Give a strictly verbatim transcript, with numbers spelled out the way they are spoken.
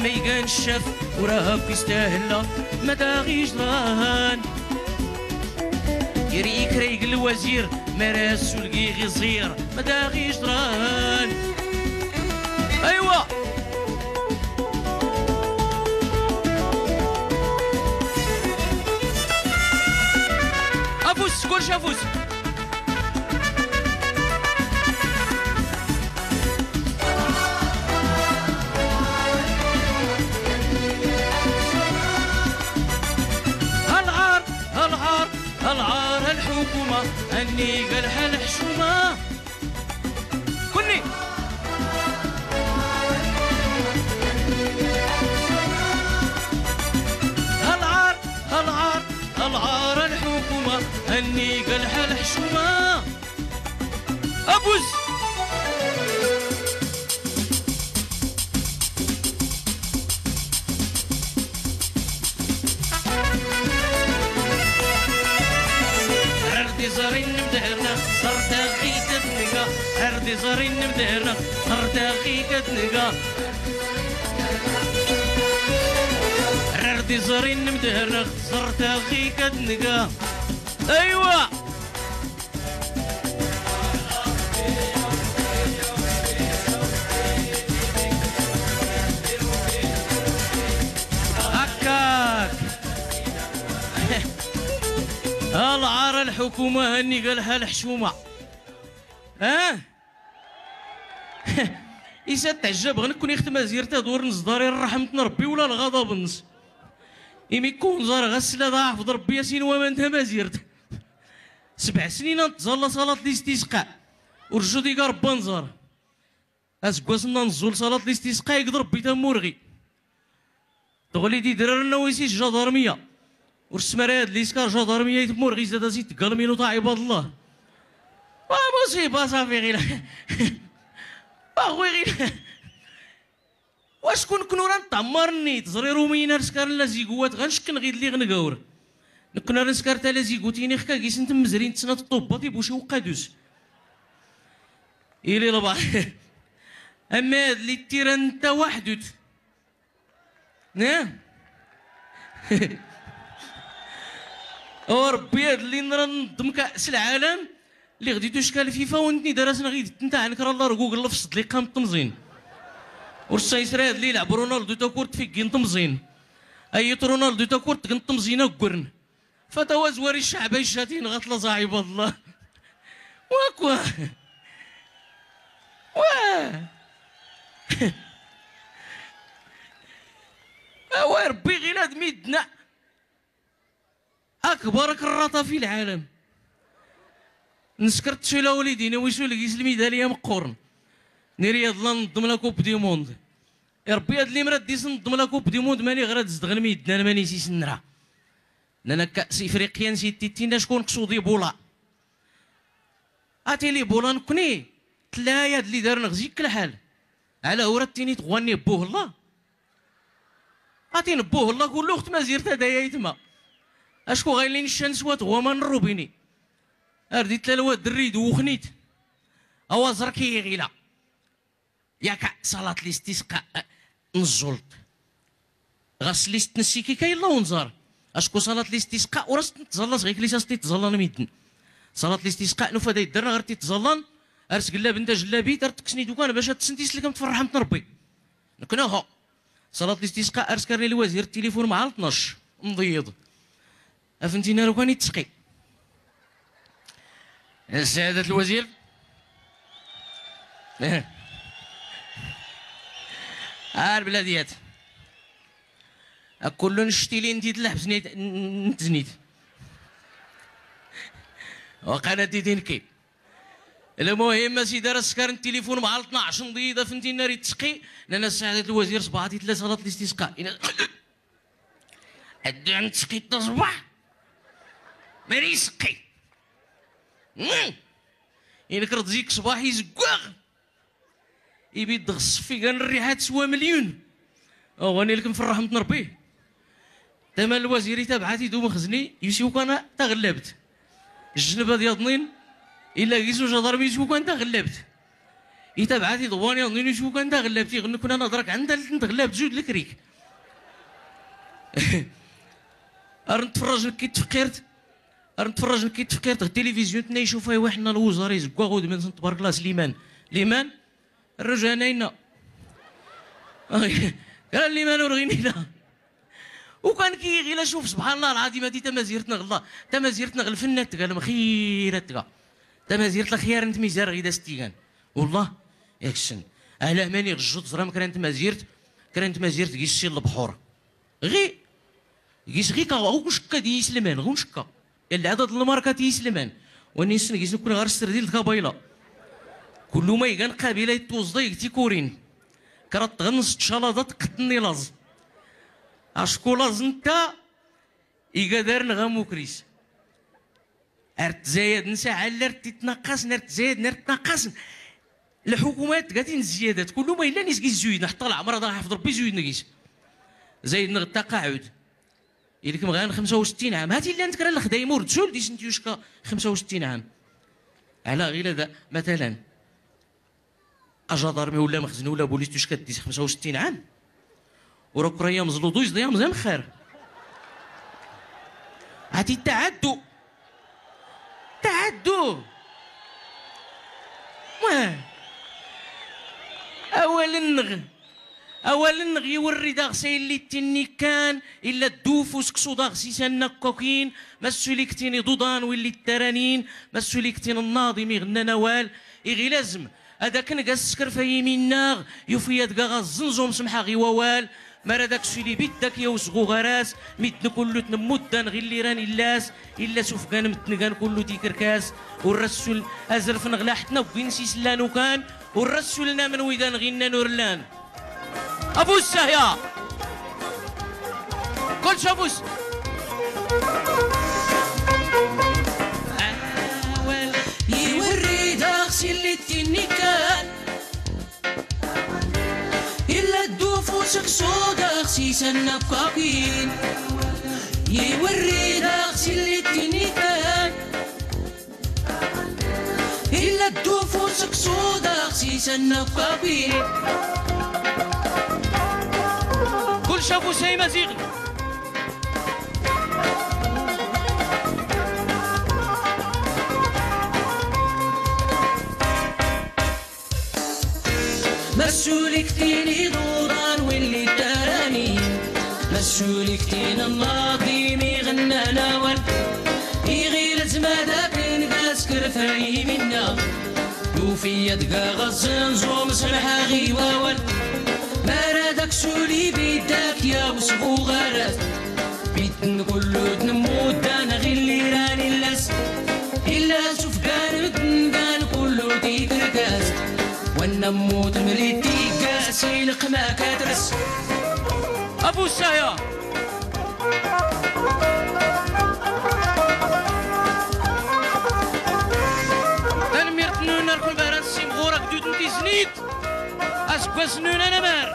Paygan ccaf ur aɣ-akk-istahla, ma d aɣ-ijran. Iri ikrayg lwazir, mara sulgi ɣiẓir, ma d aɣ-ijran. Aywa! Afus, kulci afus! Alɣar, alɣar, alɣar alḥukuma, annig alḥal ḥcuma. Kunni. Alɣar, alɣar, alɣar alḥukuma, annig alḥal ḥcuma. Abuz! Ar d-iẓrin mdehna, ẓer taɣit ad nga. Ar d-iẓrin mdehna, ẓer taɣit ad nga. Ar d-iẓrin mdehna, ẓer taɣit ad nga. Aywa! Akkak. Alɣar alḥukuma, hannig alḥal ḥcuma. Ah? Isa tɛejjab ɣ-, nekkni ɣ-tmazirt-ad ur nẓḍar i rraḥmt n-Ṛebbi wla lɣaḍab-nnes. Imi kkunẓar ɣas sla d-aḥfeḍ Ṛebbi asin waman tamazirt. Sebɛ snin a nettẓalla ṣalat listisqa. Ur jjud iga Ṛebbi anẓar. Aseggas-nna neẓẓul ṣalat listisqa, igḍ Ṛebbi tamurɣi. Teɣli-d idraren-nna wis-is jadarmiya. Ur ssmar ad liskar jadarmiya i tmurɣi, zad as-ittegga lminuṭ a ɛibad Llah. Wa muṣiba, ṣafi ɣila. Wa ɣwi ɣila. Wacku nekkni ur a nettɛemmar-nni, teẓri Iṛumiyen ar skaren lazigu, wa tɣan cekken ɣid liɣ ngawr. Nekkni ar nskar talazigut-ini xka gis n tmmezrin d snat ṭṭubbat i buci uqadus. Ili lba. Ama ad littiran n tawaḥdut. Ne? O Ṛebbi, ad llin ra nḍḍem kaɛs lɛalam, lliɣ di tucka lfifa, wa ntni dar-asn ɣid ttntaɛn kra n largu g llfṣ d liqam n temẓin. Ur ssa isra ad llilɛeb Ronaldo takurt figgi n temẓin. Ayyit Ronaldo takurt g n temẓin aggurn. Fatawa zwar i ccɛb ay ccatin ɣa tlaẓ a ɛibad Llah. Wa kwa. Wa. Awa Ṛebbi ɣilad middna. Akbar akrraṭa fi lɛalam. Nskr tsulawli dina wisul gis lmidalya meqqurn. Nir yaḍlan nḍḍm la coupe du monde. Iṛebbi ad limr ad dis nḍḍm la coupe du monde mani ɣrad zdɣn middna mani sisnra. Nnan akka s ifriqya n sittittin acku nqsud ibula. Ati libula nekkni tlayad li darn ɣ zik lḥal. Ɛla ur ad tinit ɣwanni buhlla. Ati nbuhlla kullu ɣ tmazirt ad aya itma. Acku ɣayli ncan swat ɣwaman n rubini. Ar di tlal wa drri d wuxnit. Awa ẓr ki iɣila. Yaka ṣalat listisqa. Nẓult ɣas list n ssikika illa unẓar. Acku ṣalat listisqa ur as-tent-ẓalla s ɣikli s as-tent-ẓallan middn. Ṣalat listisqa nufa da iddarn ɣar tent-ẓallan. Ar sgllabn tajllabit ar tkksen idukan bac ad tsnt islkmt f rrḥmt n rbbi. Nkna ho. Ṣalat listisqa ar skarni lwazir ttilifun mɛa lṭnac mḍiyyḍ. Afntin ar ukan ittṣqi. Sɛadat lwazir. Ar bladiyat. Akullun ctilin di tlḥbs n tznit. Waqan ad d-idinki. Lmuhim asidi ar as-skarn ttilifun mɛa lṭnac mḍiyyḍ afntin ar ittṣqi. Nnan-as sɛadat lwazir ṣbaḥ ad itla ṣalat listisqa. Addu ad nttṣqi taṣbaḥ. Mani isqqi. Inkrḍ zik ṣbaḥ izggwaɣ. Ibidd ɣ ṣṣfiga n rriḥat swa mlyun. Aw ɣani lkm f rrḥmt n rbbi. Tama n lwazir itabɛat-id umxzni yusi ukan taɣllabt. Jjnb ad yaḍnin illa gis ujaḍarmi yusi ukan taɣllabt. Itabɛa-t iḍewwan iḍnin icukan d aɣellab tiɣ nnukna naḍrak ɛndal-tent ɣellab tzud lkrik. Ar ntfrraj nkki tfqqirt, ar ntfrraj nkki tfqqirt ɣ tilivizyu ntna icufa iwaḥ nna lwuẓar izggwa ɣ udem-nsen tbarkla sliman. Liman? Rrujana inna. Kra liman ur ɣin illa. Ukan ki iɣil acuf subḥan llah lɛaḍim ati tamazirt nɣ llah, tamazirt nɣ lfnna tga lmxirat tga. Tamazirt lxyar ntmizar ɣid as tigan. Wllah. Yaksn. Ala mani ɣ jjud ẓram kra ntmazirt, kra ntmazirt gis si lbḥur. Ɣi gis ɣi ka ɣ uncka d islman ɣ uncka. Yalla ɛdad lmarka ti islman. Wanni nsn gis nkun ɣar srdil d kabayla. Kullu ma igan qabila ittuẓḍa ig tikurin. Kra tɣns tcalaḍa tqtn ilaẓ. Acku laẓ nta iga darn ɣ amukris. Ar tzayadn saɛll ar titnaqqasn ar tzayadn ar tnaqqasn. Lḥukuma tga tin zziyadat kullu ma illan isgi zzuyidn ḥtta lɛmr ad ɣ-iḥfḍ rbbi zzuyidn gis. Zayidn ɣ ttaqaɛud. Ilkm ɣan xmsa ustin ɛam hat illan tkra lxdayma ur dsul disn tyucka. Xmsa ustin ɛam. Ɛla ɣila da matalan. Ajaḍarmi ula mxzn ula bulis tyucka ddis xmsa ustin ɛam. Ur akra yamẓ luḍu izḍ yamẓ amxar. Ati taɛaddu. Taɛaddu. Wah. Awal-nneɣ. Awal-nneɣ iwrri daɣ s aylli ttinni kkan illa dduf usksu daɣ s isanna kkakin. Massulik ttin iḍuḍan willi ttaranin. Massulik ttin nnaḍ imiɣnnan awal. Iɣilazm. Ad akn gas skrfay iminnaɣ. Yufi ad gaɣ aẓẓnẓ umsmḥaɣ i wawal. Mara daksuli biddak yaw sɣuɣaras. Middn kullut nmmuddan ɣilliran illas. Illas ufgan mtngan kullut ikrkas. Urrassul azrfn ɣlaḥtna ggwin sislan ukan. Urrassul namn widan ɣinnan urlan. Abus sahya. Kul shabus. Iwrri daɣ sillit tinnikan. Illa dduf usksu daɣ sisan nafkakin. Iwrri daɣ sillit tinnikan. Illa dduf usksu daɣ sisan nafkakin. Kul shabus ay maziɣ. Massulik ttin iḍuḍan willi ttaranin. Massulik ttin nnaḍ imiɣnnan awal. Iɣilazm ad akn gas skrfay iminnaɣ. Yufi ad gaɣ aẓẓnẓ umsmḥaɣ i wawal. Mara daksuli biddak yaw sɣuɣaras. Bidn kullut nmmuddan ɣilliran illas. Illas ufgan mtngan kullut ikrkas. Wanna mmut mlit iggas ilqma katras. Abus sahya. Tanmmirt nnun ar kunbaran simɣur agdud n tiznit. Asggas nnun anamar.